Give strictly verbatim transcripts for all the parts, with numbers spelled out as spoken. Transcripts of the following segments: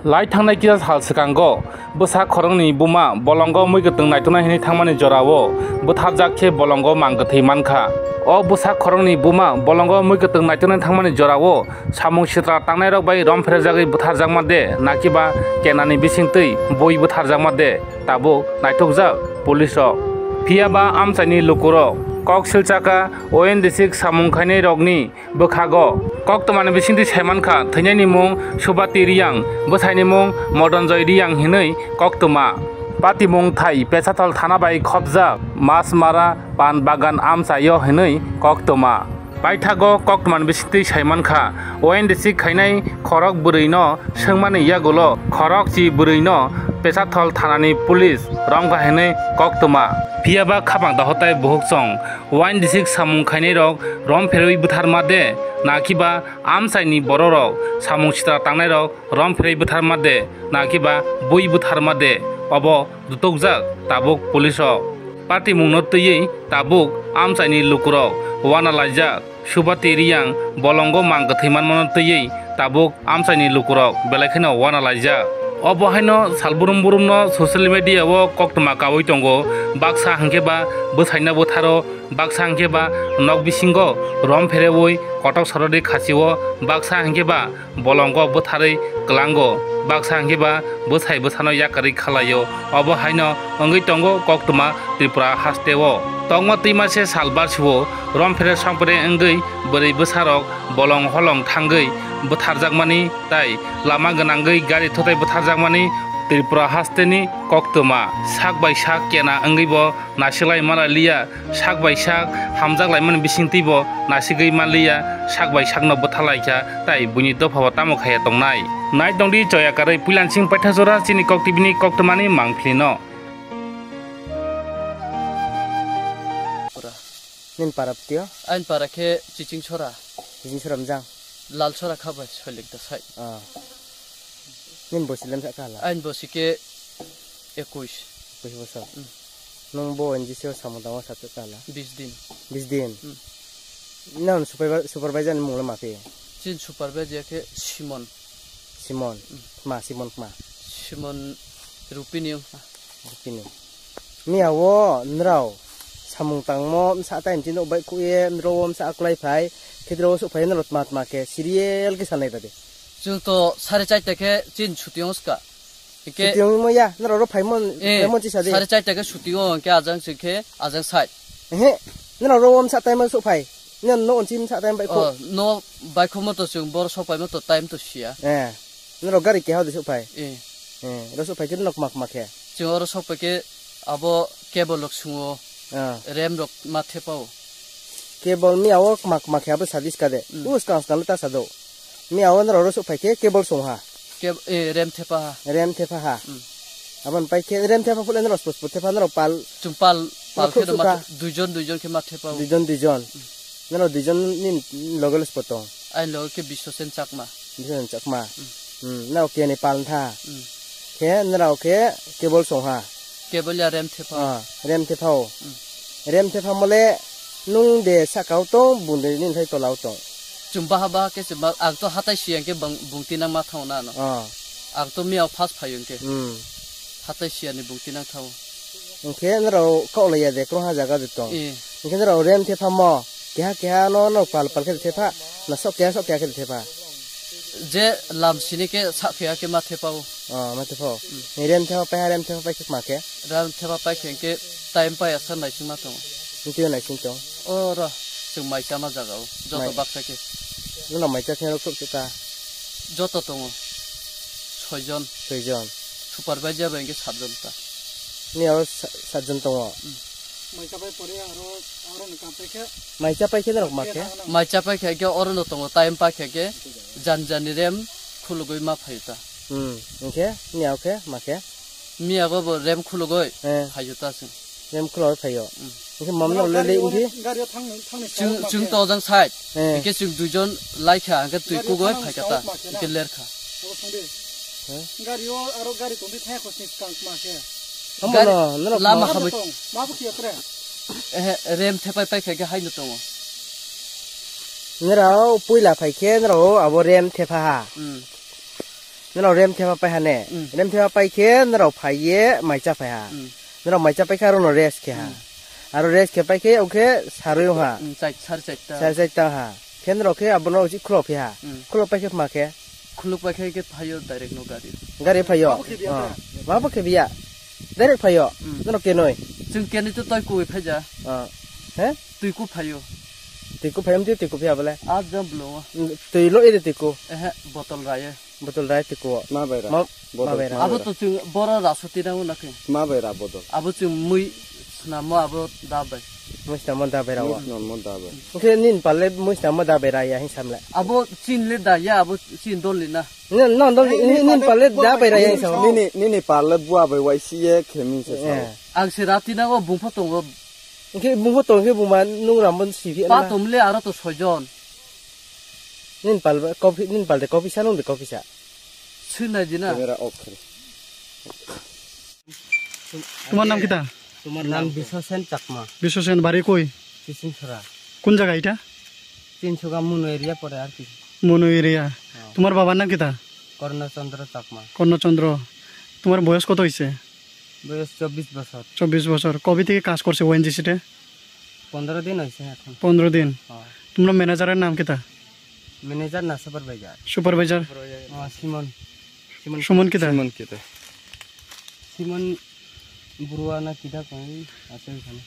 Lai thangnai kisa sal swkango bwsa khoroknwi buma bolongo mui kwtwng naituknai hwnwi thangmani jorao bwtharjak khe bolongo mang kwthwi mankha. O bwsa khoroknwi buma bolongo mui kwtwng naituknai thangmani jorao samung sitra tangnairok bai rom pherjagwi bwtharjakma de, nakiba kenani bisingtwi bui bwtharjakma de, tabuk naitukjak police rok. Phiya ba amchaini lukurok kok silchaka O N D C samung khainairokni bwkhago koktwmani bisingtwi saimankha, thwinaini mung Subati Riyang, bwsaini mung Modonjoy Riyang hinwi koktwma. Patimung thai Pesathal thana bai khopjak Masmara Pan Bagan amchaio hinwi koktwma. Paithago koktwmani bisingtwi saimankha, O N D C khainai khorok bwrwino swngmani yagulo khorok chi bwrwino Pesathal thanani police romkha hinwi koktwma. Phiya ba khapang dohotai buhukchong O N D C samung khainairok rom pherwi bwtharma de, nakiba amchaini bororok samung sitra tangnairok rom pherwi bwtharma de, nakiba bui bwtharma de, obo dutukjak tabuk police rok. Patimungno twiwi tabuk amchaini lukurok wana laijak. Subati Riyang bolongo mang kwthwi manmano twiwi tabuk amchaini lukurok belai kheno wana laijak. Obo haino sal burum burumno social media o koktwma kaui tongo. Baksa hwnkhe ba bwsaino bwtharo, baksa hwnkhe ba nok bisingo rom phereui kotok sorodi khachio, baksa hwnkhe ba bolongo bwtharwi kwlango, baksa hwnkhe ba bwsai bwsano yakarwi khalaio. Obo haino wngwi tongo koktwma Tripura hasteo. Tongma twima se sal barsio rom phere song phere wngwi bwrwi bwsarok bolong holong thangwi bwtharjakmani tai lama gwnangwi gari thotai bwtharjakmani Tripura hasteni koktwma sak bai sak kena wngwi bo nasilai malai liya, sak bai sak hamjak laimani bisingtwi bo nasigwi manliya, sak bai sakno bwthalaikha, tai buini dophabo tamo khaiya tongnai. Nai tongdi choya karwi puilansing paitha jora chini kok T V ni koktwmani mangphlino. Nini para ptio? Aini para khe Chiching Sora. Chiching Sora mjang? Lal Sora kha bai, Soilik da sai. Ah. Nini bosi lemsa kala? Aini bosi khe ekuis. Ekuis bosor? Mm. Nung bo N G C o samung tangma sapsuk kala? Bis din. Bis din? Mm. Nang supervi-, supervisor ni mungla ma khe? Chin supervisor khe Simon. Simon? Mm. Kma, Simon kma? Simon Rupini wngkha. Bini. Miya o nrao samung tangmo msa time chino bai khuye nrao msa aklai phai khidro o suphai nrao tma tma khe serial khe salnai tadi. Chwng to sare charta khe chin chuti wngska. Hingke chuti wngmo ya nrao ro phaimon, eh, phaimon chisa di. Sare charta khe chuti o hingke ajang chwng khe ajang sai. Ehe, nrao ro msa time suphai. Nrao no onchi msa time bai kho. Oh, no bai kho mo to chwng bor sok pai mo to time to sia. Eh. Norok gari keha de sok phai? Eh. Eh, ro sok phai khe norok mak mak khe? Chwng oro sok phai khe abo cable rok sungo, ah, rem rok ma thepao. Cable miya o mak mak khe abo sadis ka de. Mm. U skang skang ta sado. Miya o norok ro sok phai khe cable song ha. Keb-, eh, rem thepa ha. Rem thepa ha. Mm. Abon pai khe rem thepa phule norok spos spos thepa norok pal. Chwng pal, pal khe ma, duijon duijon khe ma thepao. Duijon duijon. Mm. Norok duijon ni loge le spotong. Aini loge khe Biswasen Chakma. Biswasen Chakma. Hmm. Hmm, norok keni pal tha. Hmm. Khe norok khe cable song ha. Cable ya rem thepha. Ah, rem thepha o. Hmm. Rem thepha mole nung de saka o tong, bung de nini thai tola o tong. Chwng baha baha khe se ba, ang to hatai siyang khe bang, bung tinang ma thang na no. Ah. Ang to miya o first phai yung khe. Hmm. Hatai siya ni bung tinang thang. Hingkhe norok kok laiya de, kwrwngha jaga de tong. Eh. Hingkhe norok rem thepha mo, keha keha no norok pal pal khe thepha, na sok keha sok keha khe thepha. Je lam sini khe sak keha khe ma thepha o. Oh, ma thepha o. Hmm. Ni rem thepha pai ha, rem thepha pai khe ma khe? Rem thepha pai khe hingkhe time pai asa naising ma tongo. Hingkhe naising tong. O ro, chwng mai chama jaga o, joto mai. Baksa khe. Nuna mai cha khe norok sok ta? Joto tongo. Soijon. Soijon. Supervisor bai hingkhe satjon ta. Ni aro sa-, satjon tongo. Hmm. Mai chapai pore aro, aro ni kapai khe. Mai chapai khe norok ma khe? Mai chapai khe, khe oro no tongo, time pa khe, khe jan jan ni rem khulugwi ma phaio ta. Hmm. Hingkhe, miya o khe, ma khe? Miya bo bo rem khulugwi, eh, phaio ta chwng. Rem khulugwi phaio. Hmm. Hingkhe mam no lele hingkhe? Gari o thang, thang ni chwng, chwng to jang side. Eh. Hingkhe chwng duijon lai kha, hingkhe twi kugwi phai kha ta, hingkhe ler kha. Abo thang di. Eh? Gari o aro gari tong di thai khosni skang ma khe. Omo gari no, no, lama no. Habai. Ma bo kiya kre. Eh, rem thepai pai kha khe hai no tongo. Nrao puila phai khe nrao abo rem thepha ha. Hmm. Norok rem thepa pai ha ne? Hmm. Rem thepa pai khe norok phai ye mai cha phai ha. Hmm. Norok mai cha pai khe aro no rest khe ha. Hmm. Aro rest khe pai khe, oke sarui ha. Hmm, chai-, sar chaita. Sar chaita ha. Khe norok khe abono uchi khulok phi ha. Hmm. Khulok pai khe ma khe? Khulok pai khe khe phaio direct no gari. Gari phaio? Mabo khe biya. Oh. Mabo khe biya. Direct phaio? Hmm. Norok kenoi? Chwng kenoi to toi kui phaija. Oh. He? Twi ku phaio. Twi ku phaio, twi ku phaio bole? Ah, jam blo. Twi lo ede twi ku. Ehe, botol raye. Botol rai twi ku. Ma bai ra. Ma, botol. Ma bai ra. Abo to chwng bora rasoti na una khe. Ma bai ra botol. Abo chwng mui snamo abo da bai. Mui snamo da bai ra. Mui snamo da bai. Oke, nin pale mui snamo da bai ra ya hin samle. Abo chin le da ya, abo chin dol le na. Nin, non dol, nin, nin pale da bai ra ya hin sam. Nini, nini pale bua bai wai si ye khe min se sa. Eh. Ang se rati na o bungpho tongo. Hingke bungpho tong khe buma nung rambon siphi. Pa tomle aro to soijon. Nin pal ba, kopi, nin pal de kopi sa, nung de kopi sa. Sui nai di na. Camera off khe. তোমার নাম কিতা? তোমার নাম বিশ্বসেন চাকমা। বিশ্বসেন, বাড়ি কই? কিসিমছড়া। কোন জায়গা এটা? চিনসুগা মুনু এরিয়া পড়ে আর কি। মুনু এরিয়া। হ্যাঁ। তোমার বাবার নাম কিতা? কর্ণচন্দ্র চাকমা। কর্ণচন্দ্র। তোমার বয়স কত হইছে? বয়স চব্বিশ বছর। চব্বিশ বছর। কবে থেকে কাজ করছে ওএনজিসিতে? পনেরো দিন হয়েছে এখন। পনেরো দিন। হ্যাঁ। তোমরা ম্যানেজারের নাম কিতা? ম্যানেজার না সুপারভাইজার? সুপারভাইজার? ও, সিমন। সিমন। সুমন কিতা? সিমন কিতা? সিমন বড়ুয়া না কিতা কই আছে ওখানে।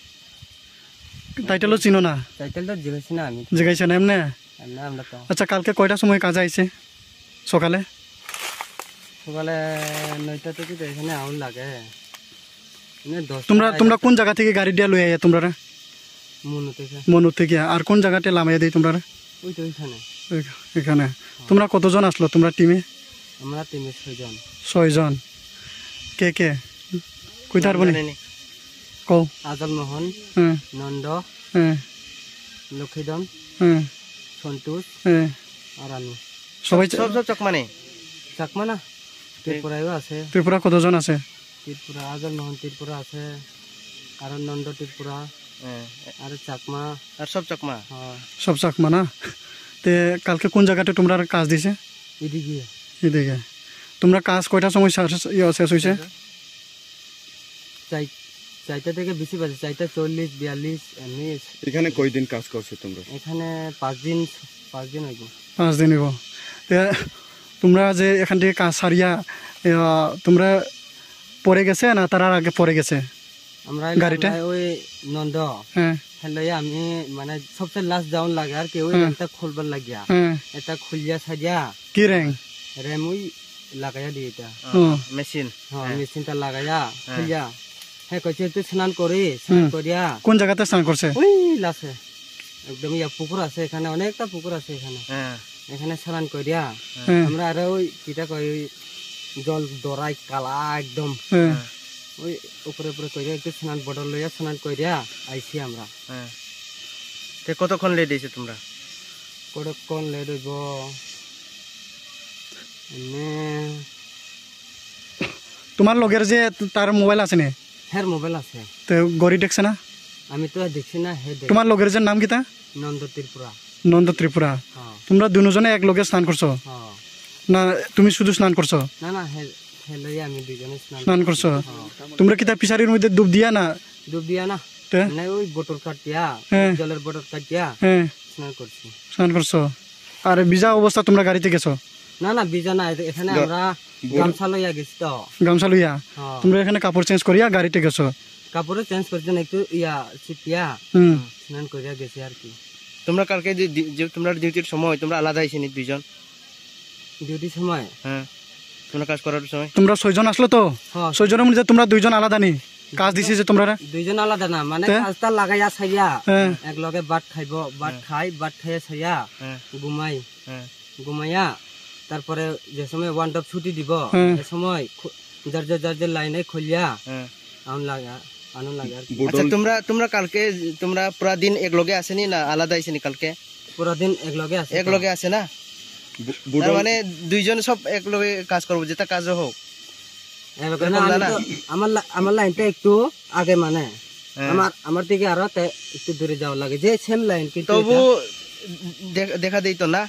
টাইটেলও চিনো না? টাইটেল তো জিজ্ঞাসা না আমি। জিজ্ঞাসা না এমনি? এমনি আমরা তো। আচ্ছা, কালকে কয়টার সময় কাজে আইছে? সকালে? সকালে নয়টা থেকে তো এখানে আউন লাগে। মানে দশটা, তোমরা, তোমরা এগারোটা। কোন জায়গা থেকে গাড়ি দিয়ে লই আইয়া তোমরা? মনু থেকে। মনু থেকে। আর কোন জায়গাতে লামাইয়া দেয় তোমরা? ওই তো ওইখানে। এখ-, এখানে। হ্যাঁ। তোমরা কতজন আসলো তোমরা টিমে? আমরা টিমে ছয়জন। ছয়জন। কে কে? কইতার বনি? জানি নি। কও। আজল মোহন, হ্যাঁ। নন্দ, হ্যাঁ। লক্ষীদন, হ্যাঁ। সন্তোষ, হ্যাঁ। আর আমি। সবাই সব, সব চাকমা নি? চাকমা না, ত্রিপুরায়ও আছে। ত্রিপুরা কতজন আছে? ত্রিপুরা, আজল মোহন ত্রিপুরা আছে, আর নন্দ ত্রিপুরা, হ্যাঁ। আর চাকমা। আর সব চাকমা? হ্যাঁ। সব চাকমা না? তে কালকে কোন জায়গাতে তোমরা কাজ দিছে? এদিকে। এদিকে। তোমরা কাজ কয়টার সময় শেষ, ইয়ে, শেষ হইছে? চাই-, চারটা থেকে বেশি বাজে, চারটা চল্লিশ, বিয়াল্লিশ, এমনি। এখানে কয়দিন কাজ করছো তোমরা? এখানে পাঁচ দিন, পাঁচ দিন হইব। পাঁচ দিন হইব। তে তোমরা যে এখান থেকে কাজ সারিয়া, ইয়া, তোমরা পরে গেছে না তারা আগে পরে গেছে? আমরা গাড়িটা? আমরা ওই নন্দ। হ্যাঁ। হ্যালো, আমি মানে সবচেয়ে লাস্ট ডাউন লাগে আর কি, ওই হ্যাঁ। একটা খুলবার লাগিয়া। হ্যাঁ। এটা খুলিয়া সারিয়া। কি র্যাং? র্যাম ওই লাগাইয়া দিয়ে এটা। ও। মেশিন। হ্যাঁ, হ্যাঁ। মেশিনটা লাগাইয়া, হ্যাঁ। খুলিয়া। হ্যাঁ, কইছে একটু স্নান করি, স্নান হুম। করিয়া। কোন জায়গাতে স্নান করছে? ওই লাসে। একদম ইয়া পুকুর আছে এখানে, অনেকটা পুকুর আছে এখানে। হ্যাঁ। এখানে স্নান করিয়া, হ্যাঁ। আমরা আরো ওই কিটা কই, ওই জল দরাই কালা একদম। হ্যাঁ। ওই উপরে উপরে করিয়া একটু স্নান বটল লইয়া স্নান করিয়া আইছি আমরা। হ্যাঁ। তে কতক্ষণ লেট হইছে তোমরা? কতক্ষণ লেট হইব? এমনি তোমার লগের যে তার মোবাইল আছে নি? হের মোবাইল আছে। তে ঘড়ি দেখছে না? আমি তো দেখছি না, হে দেখ। তোমার লগের যে নাম কিতা? নন্দ ত্রিপুরা। নন্দ ত্রিপুরা। হ্যাঁ। তোমরা দুজনে এক লগে স্নান করছো? হ্যাঁ। না, তুমি শুধু স্নান করছো? না, না, হে, হে লইয়া আমি দুইজনে স্নান স্নান করছি। করছো? হ্যাঁ। তোমরা কিতা ফিশারির মধ্যে ডুব দিয়া না? ডুব দিয়া না। তে? মানে ওই বোতল কাটিয়া, হ্যাঁ। জলের বোতল কাটিয়া হ্যাঁ। স্নান করছি। স্নান করছো। আর ভিজা অবস্থা তোমরা গাড়িতে গেছো? না, না, ভিজা না, এ-, এখানে গা-, আমরা গা-, গামছা লইয়া গেছি তো। গামছা লইয়া? হ্যাঁ। তোমরা এখানে কাপড় চেঞ্জ করিয়া গাড়িতে গেছো? কাপড়ে চেঞ্জ করছি না, একটু ইয়া, ছিটিয়া হুম। স্নান করিয়া গেছি আর কি। তোমরা কালকে যে ডি-, যে তোমরা ডিউটির সময় তোমরা আলাদা আইছেনি দুইজন? ডিউটির সময়? হ্যাঁ। তোমরা কাজ করার সময়? তোমরা ছয়জন আসলো তো? হ্যাঁ। ছয়জনের মধ্যে তোমরা দুইজন আলাদা নি? কাজ দিছে যে তোমরা? দুইজন আলাদা না, মানে তে? কাজটা লাগাইয়া সাইয়া, হ্যাঁ। এক লগে ভাত খাইব, ভাত হ্যাঁ। খাই, ভাত খাইয়া সাইয়া, হ্যাঁ। ঘুমাই। হ্যাঁ। ঘুমাইয়া, তারপরে যে সময় ওয়ান ডপ ছুটি দিব, হ্যাঁ। এ সময় খু-, যার যার, যার যার লাইনে খুলিয়া, হ্যাঁ। আউন লাগা, আনো লাগে আর কি। আচ্ছা, তোমরা, তোমরা কালকে, তোমরা পুরা দিন এক লগে আছেনি না আলাদা আইছেনি কালকে? পুরা দিন এক লগে আছে এক তো। লগে আছে না? বু-, তার বুটল মানে দুইজন সব এক লগে কাজ করবো, যেটা কাজ হোক। এক লগে এরকম না, না, আমি না? তো, আমার লা-, আমার লাইনটা একটু আগে মানে। হ্যাঁ। আমার, আমার থেকে আরো তে-, একটু দূরে যাওয়া লাগে। যে সেম লাইন, কিন্তু তবু এটা দেখ-, দেখা দিত না?